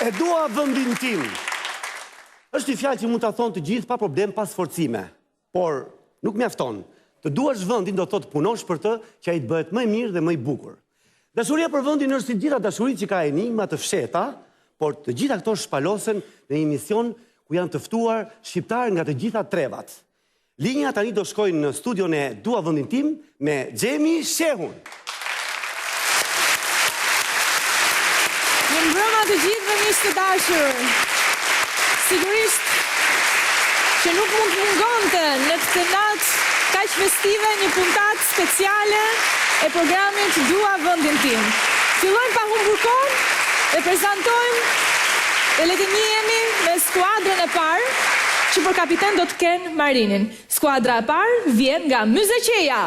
E dua vendin tim. Është një fjalë që mund ta thonë të gjithë pa problem, pa sforcime. Por nuk mjafton. Të duash vendin do të thotë të punosh për të që ai të bëhet më i mirë dhe më i bukur. Dashuria për vendin është si të gjitha dashuritë që ka enigma të fshehta, por të gjitha këto shpalosen në një emision ku janë të ftuar shqiptarë nga të gjitha trevat. Linja tani do shkojë në studion e Dua Vendin Tim me Xhemi Shehun. Mirëmbrëma të gjithëve miq të dashur. Sigurisht që nuk mund të mungonte në këtë natë kaq festive një puntatë speciale e programit Dua Vendin Tim. Fillojmë pa humbur kohë dhe prezantojmë dhe le të njihemi me skuadrën e parë që për kapiten do të kenë Marinin. Skuadra e parë vjen nga Myzeqeja!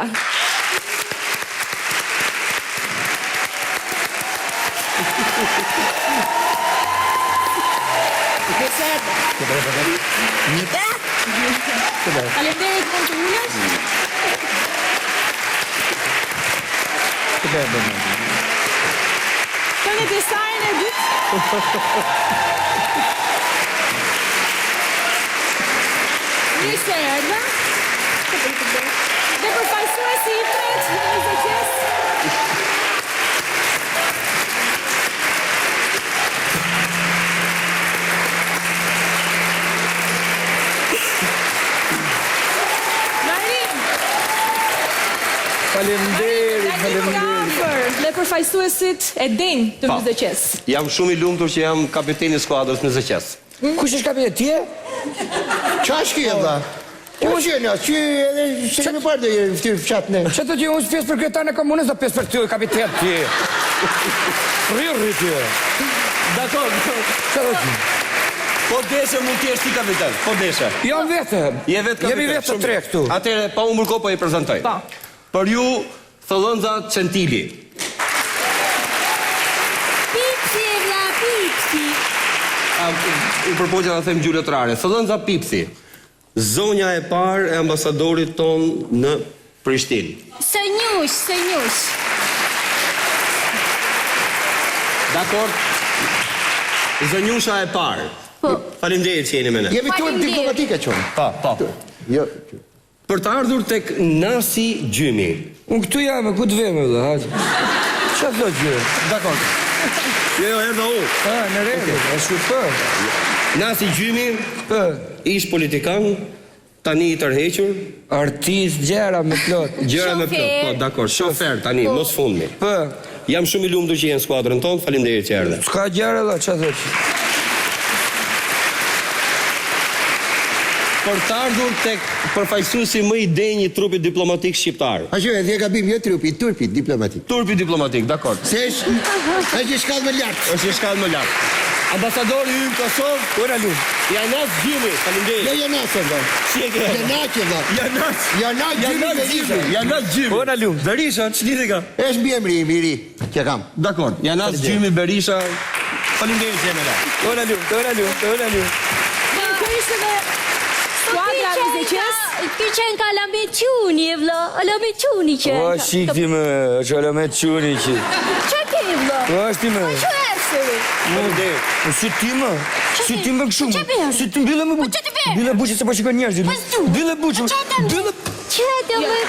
Faleminderit, mund të ulesh. Kemi pjesëtarin e dytë. Mirë se erdhe. Dhe përfaqësuesi i tretë i Myzeqesë. Marin. Faleminderit, faleminderit. Me përfaqësuesit e denjë të Po. Myzeqesë. Jam shumë i lumtur që jam kapiteni i skuadrës Myzeqesë. Kush është kapiten? Ti je? Ça është ky vlla? Kush je na? Që edhe s'e kemi parë ndonjëherë në fytyrë fshat ne. Ç'të thotë unë s'pyes për kryetarin e komunës, do pyes për ty kapiten ti. Rri rri ti. Dakord. Çfarë thotë? Po deshe mund të jesh ti kapiten. Po deshe. Jam vetë. Je vetë kapiten. Jemi vetë të tre këtu. Atëherë pa humbur kohë po i prezantoj. Po. Për ju Thëllënxa Centili. Pipsi e vlla pipsi. A, u përpoqa ta them gjuhë letrare. Thëllënxa Pipsi. Zonja e parë e ambasadorit tonë në Prishtinë. Sënjush, sënjush. Dakord. Zonjusha e parë. Po. Faleminderit që jeni me ne. Jemi turp diplomatik e qonë. Po, po. Jo. Për të ardhur tek Nasi Gjymi. Unë këtu jam, ku të vem vëlla, hajde. Ça thot gjë? Dakord. Jo, jo, erdha unë. Ah, në rregull, ashtu po. Nasi Gjymi, Po. ish politikan, tani i tërhequr, Artist, gjëra me plot. gjëra me plot, po, dakord, shofer tani, mos fundmi. Po. Jam shumë i lumtur që je në skuadrën tonë, faleminderit që erdhe. S'ka gjëra vëlla, ça thot. Për të ardhur tek përfaqësuesi më i denjë i trupit diplomatik shqiptar. Ashtu e the gabim, jo trupi, turpi diplomatik. Turpi diplomatik, dakord. Se është është një shkallë më lart. Është një shkallë më lart. Ambasadori ynë në Kosovë, Ora lum. Janas Gjymi, faleminderit. Jo Janas e vlla. Si e ke? Janak e vlla. Janas. Janak Gjymi Berisha. Janas Gjymi. Ora lum. Berisha, ç'lidhje ka? Është mbiemri im i ri që kam. Dakord. Janas Gjymi Berisha. Faleminderit që je me ne. Ora lum, ora lum, ora lum. Mirë, kjo ishte dhe skuadra e Myzeqesë. Ky qen ka alamet çuni e vlla, alamet çuni qen. O shik ti më, është alamet çuni që. Ça ke vlla? Po është ti më. Po çu esëri? Faleminderit. Po si ti më? Si ti më kështu? Po ç'a bën? Si ti mbyllë më Po ç'a të bën? Mbyllë buçën se po shikojnë njerëzit. Po s'du. Mbyllë buçën. Po ç'a të Mbyllë Ç'a të më?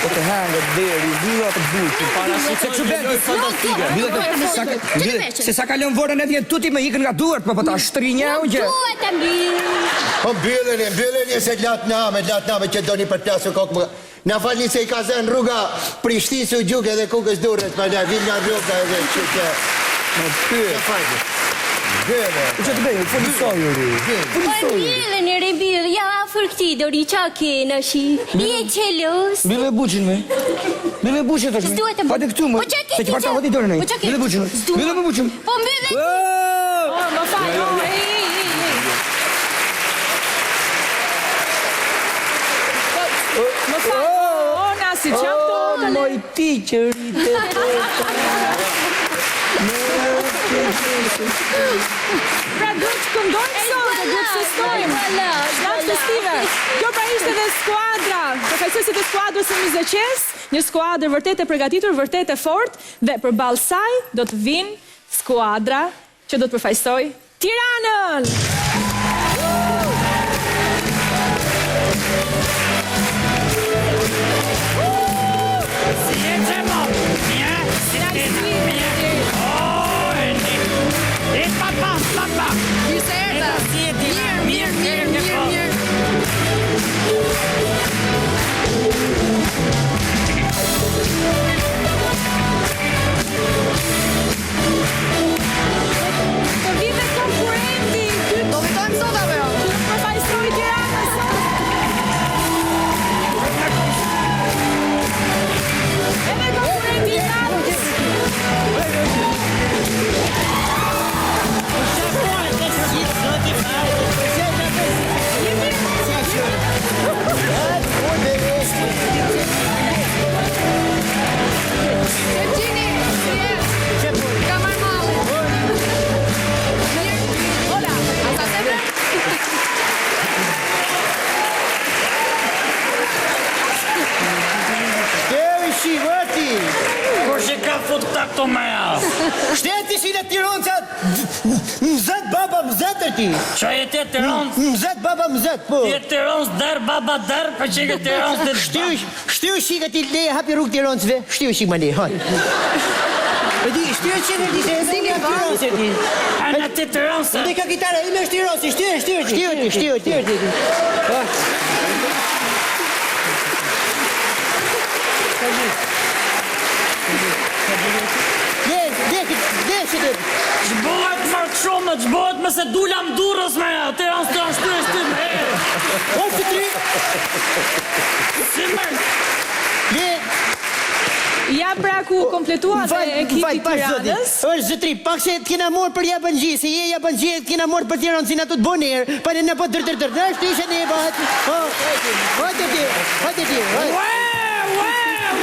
Po të hangë deri, mbyllë atë buçën. Para Se ç'u bën? Lojë fantastike. Mbyllë atë sa mbyllë se sa kalon vorën e vjen tuti më ikën nga duart, po po ta shtrinja unë gjë. Duhet ta mbyll. Po mbylleni, mbylleni se lat name, lat name që doni për plasur kokë më. Na falni se i ka zënë rruga Prishtinë su gjuk edhe Kukës Durrës, pa na vim nga rruga edhe kështu që Më pyet. Na falni. Mbylleni. Po ç'a të bëj? Foli soj uri. Po mbylleni re mbyll, ja afër këtij do ri ça ke na shi. Je xheloz. Mbyllë buçin më. Mbyllë buçin tash. S'duhet të Hajde këtu më. Po ç'a ke? Se çfarë ta hodhi dorën ai. Po ç'a ke? Mbyllë buçin. S'duhet. Mbyllë buçin. Po mbyllë. Oh, më fal, oh, ej, ej, ej, ej. Po, Më fal, oh, Nasi, ç'janë këto? O, moj ti që rrite po. Pra duhet të këndojmë sot, duhet të festojmë. Natë festive. Kjo pra ishte dhe skuadra, përfaqësuesit e skuadrës së Myzeqesë, një skuadër vërtet e përgatitur, vërtet e fortë dhe përballë saj do të vijnë skuadra që do të përfaqësojë Tiranën! Të vijë dhe konkurrenti i dytë. Do fitojmë sot apo jo? Që do të përfaqësojë Tiranën sot. Edhe konkurrenti i radhës. Gjini, si je? Ka marrë mallin. Mirë. Hola, a sa se bre? Deri si vëti! Kush i ka fut këta këtu me ja? Shteti si në Tironca, mëzet baba mëzet e ti! Që je ti Tironcë? Mëzet baba mëzet, po! Ti je Tironcë der baba der, për që ke Tironcë der Shtiu, shtiu shika ti leje hapi rrugë Tironcëve, shtiu shik ma leje, haj. E di, shtiu shik e di, se edhe nga Tironcë e di. A në ti Tironcë? Dhe kjo kitara ime është Tironcë, shtiu, shtiu, shtiu ti, shtiu ti. Po. Le, le, le, si të... Ç'bohet më shumë, ç'bohet më se dula më durrës me ja, Tironcë, Tironcë, shty, shty, me. O, si tri! Si më? Le, Ja pra ku kompletua dhe ekipi i Tiranës. Është zotri, pak se të kena morë për jabanxhi, se je jabanxhi, të kena morë për Tiranë, si na të të bonë pa ne na po dër dër dër, dër, është ishe ne e bëhet. Po, hajde ti, hajde ti, hajde. Ue, ue,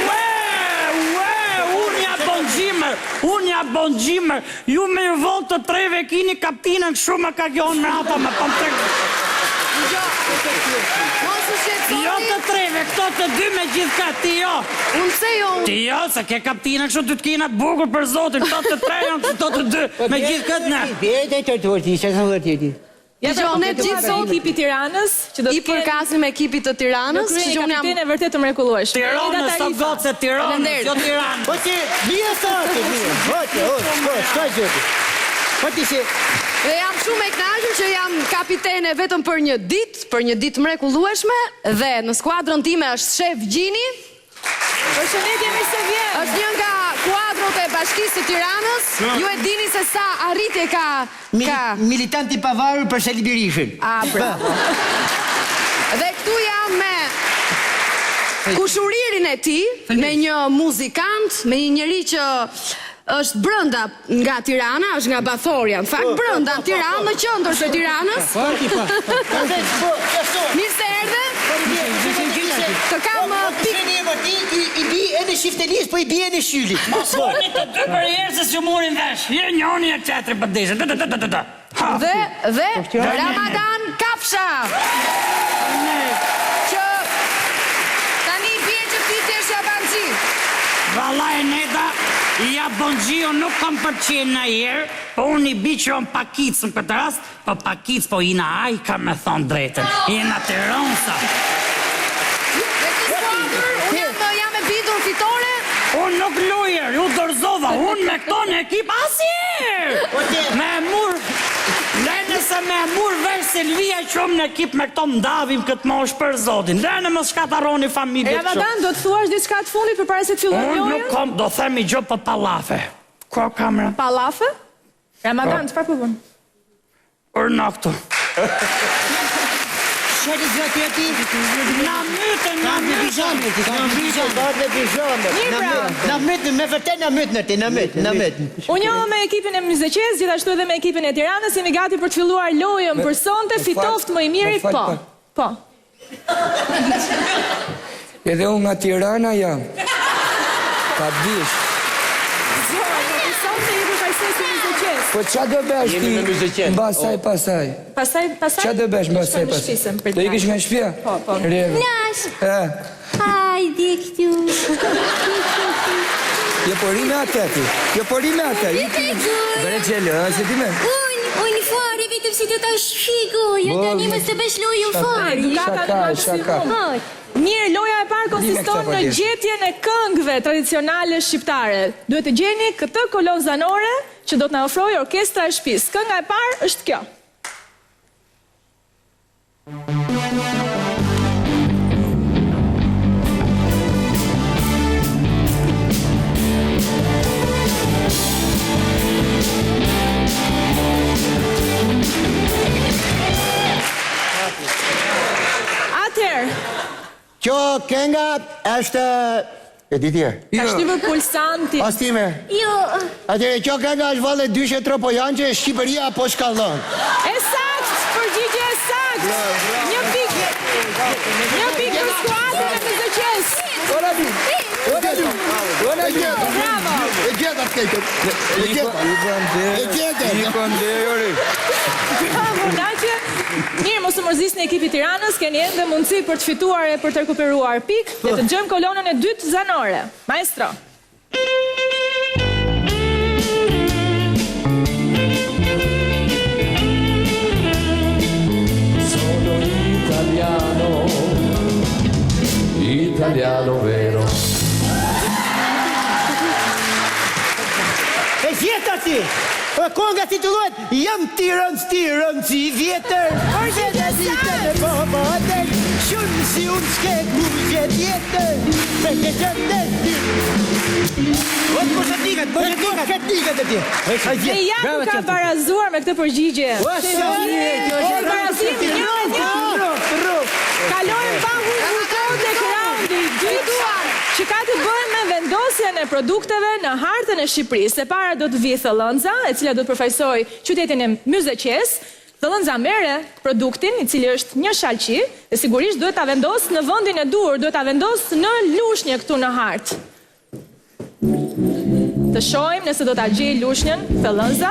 ue, ue, unë ja bon gjimër, unë ja bon gjimër, ju me ju vonë të treve kini kaptinën kështu më ka kjo unë mrapa, më pam të... Jo. Mos u shqetësoni. Jo të treve, këto të dy me gjithë ka, ti jo. Unë pse jo unë? Ti jo, se ke kaptinën kështu ty të kina të bukur për zotin, këto të tre janë këto të dy, me gjithë këtë ne. Bete të të ti, çfarë thotë ti ti? Ja pra Dëgjoj, ne kompletua gjithë dhe sot ekipi i Tiranës që do I të kenë përkasim ekipit të në Tiranës, krye kështu një që unë jam kapitene vërtet të mrekullueshme. Tiranës, Eda sot Tarifa. goce, Tiranës, Faleminderit. jo Tiranë. Po ti, mirë sa ti, mirë. Hajde, hajde, po, s'ka gjë. Po ti si, Dhe jam shumë e kënaqur që jam kapitene vetëm për një ditë, për një ditë mrekullueshme dhe në skuadrën time është Shef Gjini, Përshëndetje, mirë se vjen. është një nga kuadrot e Bashkisë së Tiranës. Ju e dini se sa arritje ka ka militant i pavarur për Sali Berishën. A, bravo. Dhe këtu jam me kushuririn e tij, me një muzikant, me një njeri që është brenda nga Tirana, është nga Bathorja, në fakt brenda në Tiranë, në qendër të Tiranës. Po, ashtu. Mirë se erdhe. Të kam uh, Pik pik një emër ti, i, i bi edhe shiftelis, po i bi edhe shylit. Mos folni të dy për herë se s'ju murin vesh. Je njoni e tjetri për deshën. Dë, dë, dë, dë, dë. Ha. dhe dhe Ramadan Kafsha. Që tani i bie që ti të jesh jabanxhi. Vallai Neda, ja bonxhiu nuk kam pëlqen në herë, po unë i bi që jam pakicë në këtë rast, po pakicë, po jina aj ka me thonë drejtën. Jina Tironsa. Dhe këtë skuadër unë jam jam e bindur fitore. Unë nuk lujer, ju dorëzova, unë me këto në ekip asnjëherë. Me e mur, lene se me e mur vesh Silvia që unë në ekip me këto ndavim këtë mosh për zotin. Lene mos shkatarroni familje kështu. Ramadan, do të thuash diçka të fundit përpara se të fillojmë Unë nuk lojën? kom, do them i gjë po pallafe. Ku kamera? Pallafe? Ramadan, çfarë po bën? Ërna këtu. Çfarë gjë ti aty? Na mytën, na Me mytën. pijame, ti ka me pijame. Na me pijame. Mirë, Na pra. myt, na myt, me vërtet na myt në ti, na myt, na myt. U njohëm me ekipin e Myzeqes, gjithashtu edhe me ekipin e Tiranës, jemi gati për të filluar lojën për sonte, më fal- fitoft më i miri, më fal po. pak. Po. Edhe unë nga Tirana jam. Ta dish. Zora, po për sonte je përfaqësuesi i Myzeqes. Po ça do bësh Jemi ti? me Myzeqen. Mbasaj pasaj. Pastaj, pastaj. Ça do bësh mbasaj Shkojmë në shtëpi, se pasaj? më pret Do ikësh nga shtëpia? Po, po. Rregull. Nash, E. hajde këtu. Jo po ri me atë ti. Jo po ri me atë. Ti te gojë. Bëre xhelo, se di me. Unë, unë fare vetëm si do ta shpjegoj, Bo, tani mos të bësh lojë fare. Edukata Shaka, në shaka. maksimum. Mirë, loja e parë konsiston këta në pagesë. gjetjen e këngëve tradicionale shqiptare. Duhet të gjeni këtë kolonë zanore që do të na ofrojë orkestra e shtëpisë. Kënga e parë është kjo. Atëherë, Kjo kënga është E di ti e? ka shtypur pulsantin. Pas time. Jo, Atëherë kjo kënga është valle dyshe tropojan që Shqipëria po shkallon. E sakt, përgjigje e sakt. Një pikë. Një pikë për skuadrën e Myzeqes. Ora di. Ora di. Ora E di. gjeta. Bravo. E gjeta të keqen. E gjeta. I E gjeta. I kondejori. Bravo, Naqe. Mirë, mos u mërzisni ekipi i Tiranës, keni ende mundësi për të fituar e për të rekuperuar pikë. Le të dëgjojmë kolonën e dytë zanore. Maestro. Sono italiano, italiano vero. E gjeta ti! E Konga titullohet Jam Tiranc, Tiranc i vjetër Përgjigje e saktë. Po, po, atë Shumë si unë s'ke ku gjet tjetër Me ke qëtë ti O të mos e dikat, mos e dikat Mos e dikat e ti E ka E gjetë ja ku ka barazuar me këtë përgjigje. O, sa mirë, kjo është Është barazim një me një. Kalojmë pa humbur kohë tek raundi i dytë, që ka të bëjë me vendosjen e produkteve në hartën e Shqipërisë. E para do të vijë Thëllënza, e cila do të përfaqësojë qytetin e Myzeqes. Thëllënza merre produktin, i cili është një shalqi, dhe sigurisht duhet ta vendosë në vendin e duhur, duhet ta vendosë në Lushnjë këtu në hartë. Të shohim nëse do ta gjejë Lushnjën Thëllënza.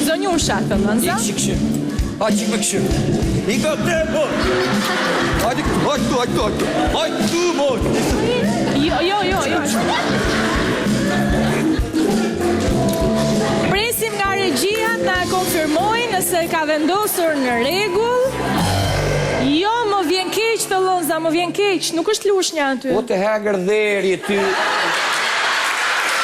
Zonjusha Thëllënza. Ik kështu. Ha çik me kështu. I ka të po Hajde këtu, hajde këtu, hajde këtu, hajde këtu. Hajde këtu, mo. Jo, jo, jo, jo. Presim nga regjia të na e konfirmojë nëse ka vendosur në rregull. Jo, më vjen keq Thëllënza, më vjen keq, nuk është Lushnja aty. O të hëngër dheri ty.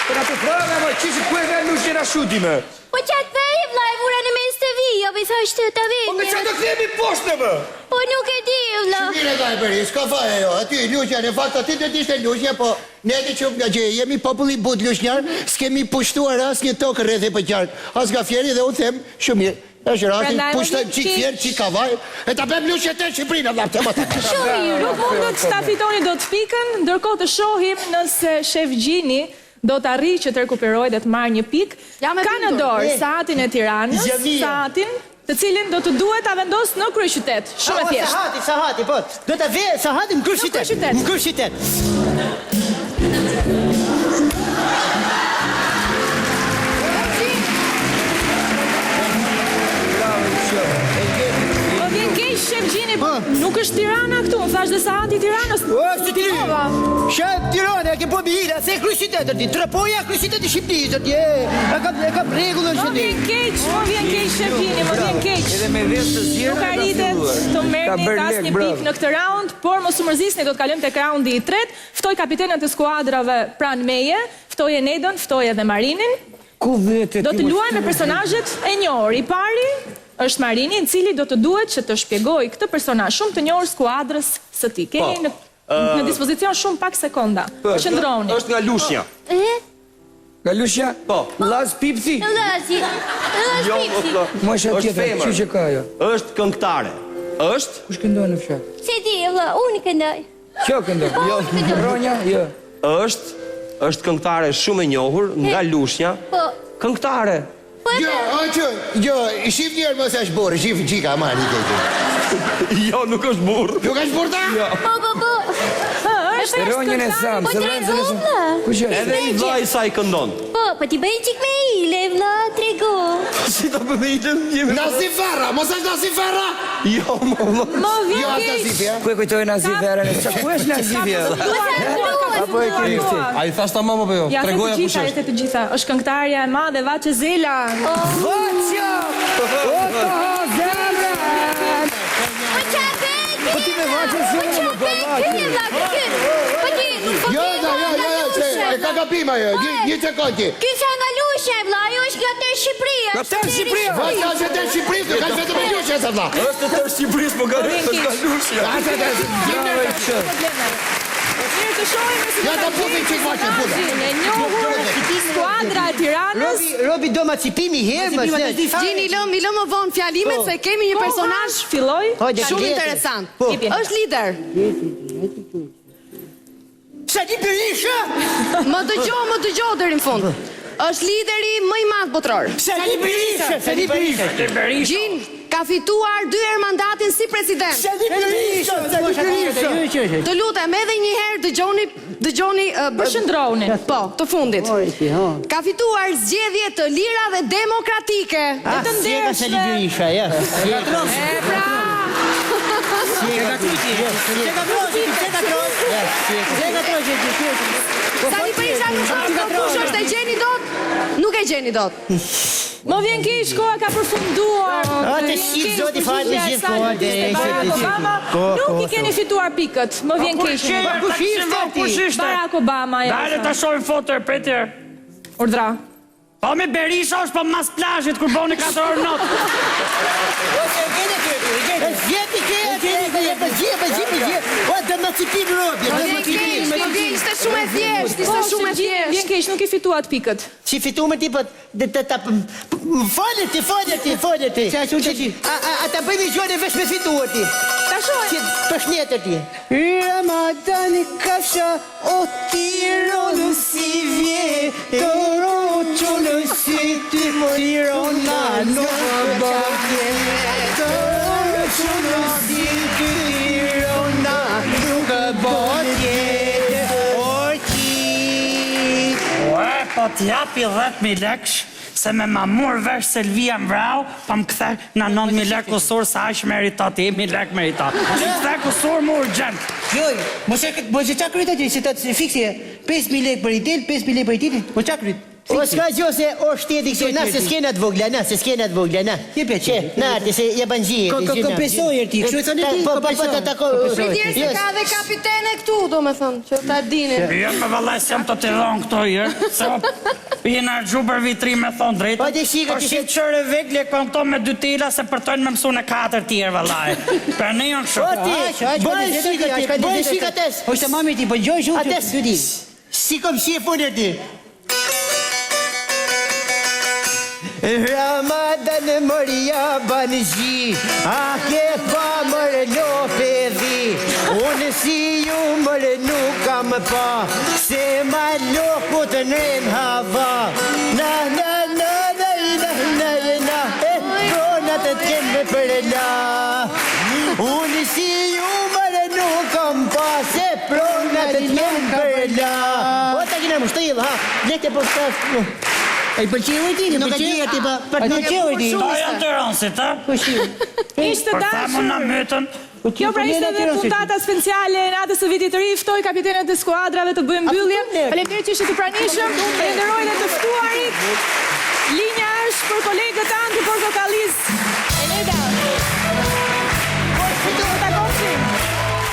Po na të frëve, mo, qysh ku e vën Lushnjën ashtu ti më? po që atë vej, vlla, e vura në mes të vija, po i thash të ta Po me vemi. çfarë do kthehemi poshtë ne më? Po nuk e di, vlla. Mirë e ka e bëri, s'ka faje jo. Aty Lushnja, në fakt aty do të ishte Lushnja, po ne të qum nga që jemi populli but lushnjar, s'kemi pushtuar asnjë tokë rreth e përqark, as nga Fieri dhe unë them shumë mirë. Është rasti, Prandaj më pushtojmë vjen çik keq. Fier, çik Kavaj, e ta bëjmë Lushnjë të Shqipërinë, vlla, të mos. Shumë mirë. Nuk mundet ta fitoni dot pikën, ndërkohë të shohim nëse shef Gjini do të arrijë që të rekuperojë dhe të marrë një pikë. Jam e Ka në bindur. dorë saatin e Tiranës, Gjamia. saatin të cilin do të duhet ta vendos në kryeqytet. Shumë e thjeshtë. Sahati, sahati, po Do të ve sahati në kryeqytet Në kryeqytet. Në kryeqytet Më vjen keq shef Gjini, po nuk është Tirana këtu, më thash dhe saati i Tiranës. O, si ti Tirova. Shef Tirana, e ke po mira, se kryeqytet aty, Tropoja kryeqytet i Shqipërisë aty, e, e kam e kam rregullën Më që ti. vjen keq, më vjen keq shef Gjini, më vjen keq. Edhe me vesë të zgjedhur Nuk ka arritet filluar. të Ka merrni bërë lek, asnjë bravo. pikë në këtë round, por mos u mërzisni, do të kalojmë tek raundi i tretë. Ftoj kapitenët e skuadrave pranë meje, ftoj Enedën, ftoj edhe Marinin. Ku vete Do ti? të mo? luajmë me personazhet e njohur. I pari është Marini, i cili do të duhet që të shpjegojë këtë personazh shumë të njohur skuadrës së tij. Keni Po, në në dispozicion shumë pak sekonda. Qëndroni. Është nga Lushnja. E? Nga Lushnja? Po. Laz Pipsi? Llazi, Llazi Jo, Pipsi. vlla. Mo është Është tjetër, femër. kështu që ka ajo. Është këngëtare. Është Kush këndon në fshat? Se di, vlla, unë këndoj. Kjo këndon. Jo. Ronja? Jo. është është këngëtare shumë e njohur nga Lushnja. Po, Këngëtare. po e Jo, o që, jo, shif një herë mos është burrë, shif gjika, marr i keq. Jo, nuk është burr. Nuk është burrë ta? Po, po, po. Hë, E është. Pastaj është Rronjën e këngëtari zamë, Po se trego vëllezër e- vlla. Kush është? Edhe i vllai i saj këndon. Po, po ti bëj çik me hile vlla, trego. Si ta bëj me hilen? Jemi Nazif Ferra, mos është Nazif Ferra? Jo, mo, mo. Më vjen Jo, është keq. Nazifi, ja. Ku e kujtoi Nazif Verën? Sa ku është Nazifi? Apo e keni këtë? A i thash tamam apo jo? Ja, the të Tregoja kush gjitha, është. the të gjitha. Është këngëtarja e madhe Vaçe Zela. Vaçja! O të ha zemrën! Po qa bën ti? Po ti me Vaçen Po si qa unë, bën më ti vlla, ky ky? Po ti nuk po Jo, ke jo, jo, jo, jo, se e ka gabim ajo, një një sekondë ti. Ky sa nga Lushnja vlla, ajo është nga tërë Shqipëria. Nga tërë Shqipëria. Vaçja është e tërë Shqipërisë, ka vetëm e Lushnja sa vlla. Është e tërë Shqipërisë, po ka vjen është nga keq. Lushnja. Është e tërë Mirë të shohim se Ja, do ta puthim çik Vaçen, puth. personazhin e njohur skuadra e Tiranës. Robi, Robi do emancipimi herë, më se. Gjini, i lëm, i lëm më vonë fjalimet se kemi një personazh filloi. Hajde, shumë lete. interesant. Po. Është lider. Sali Berisha! Më dëgjo, më dëgjo deri në fund. Është lideri më i madh botëror. Sali Berisha! Sali Berisha! Gjin ka fituar dy herë mandatin si president. Sali Berisha! Sali Berisha! Të lutem edhe një herë dëgjoni, dëgjoni uh, Përqendrohuni. Po, të fundit. Oj, ti, ho. Ka fituar zgjedhje të lira dhe demokratike. Ah, të si e ka Sali ndershme. Berisha, ja. E pra. Sali Berisha nuk është, po kush është e gjeni dot? Nuk e gjeni dot. Më vjen keq, koha ka përfunduar. A, Më të vjen shqip, keq, zoti, fal me përgjigjja e gjithë saj kohën, nuk ishte deri, Barack shqip, Obama. Ko, Nuk ko, i keni fituar pikët. Më vjen Kush keq. ishte? Kush ishte ti? Kush ishte? Barack Obama. ja. Dale ta shohim foto e pritjer. Urdhra. Po me Berisha është po mas plazhit kur boni 4 orë not. E zgjeti ke, e e e zgjeti, e zgjeti, e O, emancipim robi, Më vjen keq, më vjen, ishte shumë e thjeshtë, ishte Po, shumë e Shëngjin, thjeshtë. Vjen keq, nuk i fituat pikët. Si fituar ti po të të ta më fole ti, fole ti, fole ti. A a a ta bëjmë gjënë veç me fituar ti. Ta shohim. Si përshëndetë ti. Ramadan kafsha o Tironë si vje Toro qënë si ty Tirona nuk ka vje Toro qënë si ty Tirona nuk bot jetë Orqi Ue, po t'japi 10.000 leksh, se me ma mur vesh Selvia më vrau, pa më kthe në 9.000 lek kusur, sa aq meritot, 1.000 lek meritot. Më kthe kusur mu urgjent. Jo, mos e mos e çka kryet aty, se ta fikse 5000 lekë për i del, 5000 lekë për i tjetrin, po çka kryet? O s'ka gjë se o shteti këtu, na se s'kena të vogla, na se s'kena të vogla, na. Që, na atë se ja bën gjë. Ko- ko- kompensoj, Erti, kështu e thonë ti, Po po po kompensoj. ta tako. Pritjer se ka edhe kapitene këtu, domethënë, që ta dini. Jo, më vallai s'jam të t'i dhonë këto herë, se o jena harxhu për vitri me thonë drejtë. Po, dhe shiko, Po ti shif qëre vegle kanë këto me dy tela se përtojnë me mësu në katër tjerë vallai. Pra ne janë kështu. Po ti, Aq, aq, bëj ka dizet shiko ti, ti, aq, ka bëj dizet shiko ti. tes. Po ishte mami ti, po gjoj shumë Ates, dy di. Si kom shi e fundit ti. Ramadan mëria ban gji, a ke pa mërë lope dhi, unë si ju mërë nuk kam pa, se ma loku të nren hava. Na, na, na, na, na, na, na, e pronat të t'kenë për la. Unë si ju mërë nuk kam pa, se pronat të t'kenë për la. O, ta kina më shtëjë, ha, lete po shtëjë. E i pëlqeu i ti, i Nuk e pëlqeu. di aty po, për A të të pëlqeu i ti. Këto janë të rëndësit, ha? Miq të Për thamë na dashur. mytën. Kjo pra ishte edhe puntata speciale e natës së vitit të ri. Ftoj kapitenët e skuadrave të bëjmë mbylljen. Faleminderit që ishit të pranishëm. Falenderoj edhe të ftuarit. Linja është për kolegët tanë të Portokallis. Eneda.